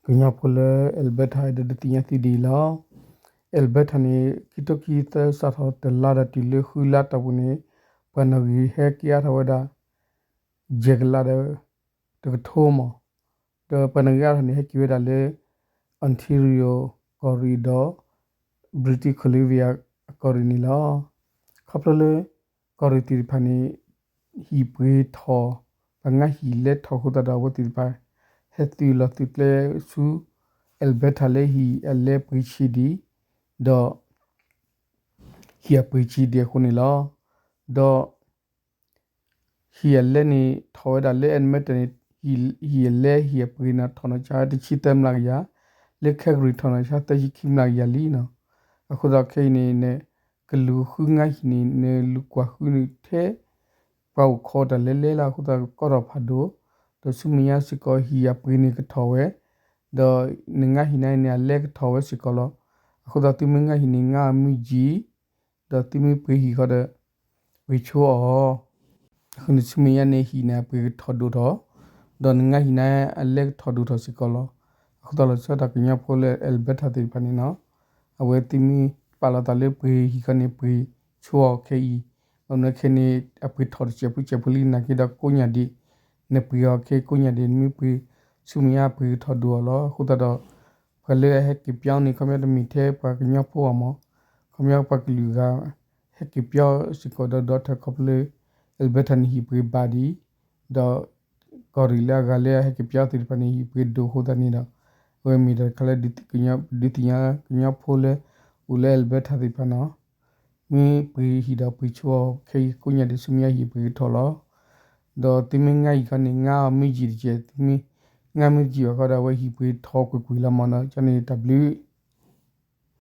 ကညီဖိလၢ Alberta ဒီးဒုးသ့ၣ်ညါသုဒ်အံၤလီၤ. Alberta န့ၣ် ခံထိခံဆံသၢ စးထီၣ်တလါဒီးတုၤလၢဃုလါတီၢ်ပူၤန့ၣ် ပှၤနီၣ်ဂံၢ်ဟဲက့ၤအါထီၣ်ဝဲဒၣ် ယဲၢ်ကလးဒီး တကထိမး, ဒီးပှၤနီၣ်ဂံၢ်အါထီၣ်န့ၣ် ဟဲက့ၤဝဲဒၣ်လၢ Ontario ကီၢ်ရ့ၣ်ဒီး British Columbia အကီၢ်ရ့ၣ်န့ၣ်လီၤ. ခီဖျိလၢ ကီၢ်ရ့ၣ်သ့ၣ်တဖၣ်န့ၣ် ဟံၣ်ပှ့ၤထီၣ်, ပှၤငါဟံၣ်လဲထီၣ်အဃိသတးဒီး အဝဲသ့ၣ်တဖၣ် ဟဲသုးလီၤသုးကျဲဆူ Alberta လၢဟံၣ်အလဲပှ့ၤဆံးဒံး, ဒီး ဟံၣ်အပှ့ၤဆံးဒံးအဃိန့ၣ်လီၤ. ဒီး ဟံၣ်အလဲန့ၣ်ထီၣ်ဝဲဒၣ်လၢ Edmonton န့ၣ် ဟံၣ်အလဲဟံၣ်အပှ့ၤန့ၣ် ထီၣ်နီၢ်ဆါတဆံသၢမျးကယၤ, လၢ Calgary ထီၣ်နီၢ်ဆါသၢဆံခံမျးကယၤလံနီၤ. အဃိသတးခဲအံၤန့ၣ် နကလူၤဃုငါဟံၣ်န့ၣ် နလူၤကွၢ်ဃုန့ၣ်ထဲ ပှၤအိၣ်ခိးတၢ်လဲၤလဲၤလီၤ. အဃိသတးကီထီၣ်ဖးဒိၣ်, ဒီးဆူမဲာ်ညါစ့ၢ်ကီး ဟံၣ်အပှ့ၤန့ၣ်ကထီၣ်ဝဲ, ဒီးနငါဟံၣ်န့ၣ်န့ၣ် အလဲကထီၣ်ဝဲစ့ၢ်ကီးလီၤ. အဃိသတးသုမ့ၢ်ငါဟံၣ်န့ၣ် ငါအီၤမ့ၢ်ယံာ် ဒီးသုမ့ၢ်ပှ့ၤဟံၣ်ဃီဒီး ပှ့ၤဆိအီၤ, အဃိန့ၣ်ဆူမဲာ်ညါန့ၣ် ဟံၣ်န့ၣ်အပှ့ၤကထီၣ်ဒိၣ်ထီၣ်, ဒီးနငါဟံၣ်န့ၣ်အလဲကထီၣ်ဒိၣ်ထီၣ်စ့ၢ်ကီးလီၤ. အဃိသတးလီၤဆီဒၣ်တၢ်ကညီဖိလၢ Alberta သ့ၣ်တဖၣ်န့ၣ်နီၤ, အဝဲသုမ့ၢ်ပာ်လီၤသးလၢပှ့ၤဟံၣ်ဃီန့ၣ် ပှ့ၤဆိအီၤခဲအံၤ, ဘၣ်မနုၤခဲအံၤန့ၣ် အပှ့ၤထီၣ်တစဲးဖိစဲးဖိလံနာ်က့ဒီးကိးညါဒံး, နပှ့ၤအီၤခဲကိးညါဒံး နမ့ၢ်ပှ့ၤဆူမဲာ်ညါ အပှ့ၤကထီၣ်ဒိၣ်အီၤလီၤ. အဃိသတးဒီး ပှၤလၢအဟဲက့ၤပၠီန့ၣ် ခီပညီတမ့ၢ်ထဲပှၤကညီဖိဘၣ်မး, ခီပညီပှၤကလုာ်ဂၤ ဟဲက့ၤပၠီစ့ၢ်ကီးဒီး ဒီးထၢၣ်ခီဖျိလၢ Alberta န့ၣ် ဟံၣ်ပှ့ၤဘၣ်ဒံး, ဒီး ကီၢ်ရ့ၣ်လၢအဂၤလၢအဟဲက့ၤပၠီသ့ၣ်တဖၣ်န့ၣ် ဟံၣ်ပှ့ၤဒိၣ်အဃိသတးန့ၣ်ဒီး အဝဲမ့ၢ်တၢ်တခါလၢ ဒုးသ့ၣ်ညါကညီဖိလၢ အိၣ်လၢ Alberta သ့ၣ်တဖၣ်နီၤ, မ့ၢ်ပှ့ၤဟံၣ်ဒီးပှ့ၤဆိအီၤခဲအံၤကိးညါဒံး ဆူမဲာ်ညါဟံၣ်ပှ့ၤကထီၣ်လီၤ. ဒီးသုမ့ၢ်ငါဟံၣ်ခီန့ၣ် ငါအီၤမ့ၢ်ယံာ်တက့ၢ်, သုမ့ၢ်ငါမ့ၢ်ယံာ်ဘၣ်ဃီဒီး အဝဲဟံၣ်ပှ့ၤထီၣ်ကွ့ၢ်ကွ့ၢ်လီၤမးနီၤ, ကန့ၣ်တၢ်ဘျုး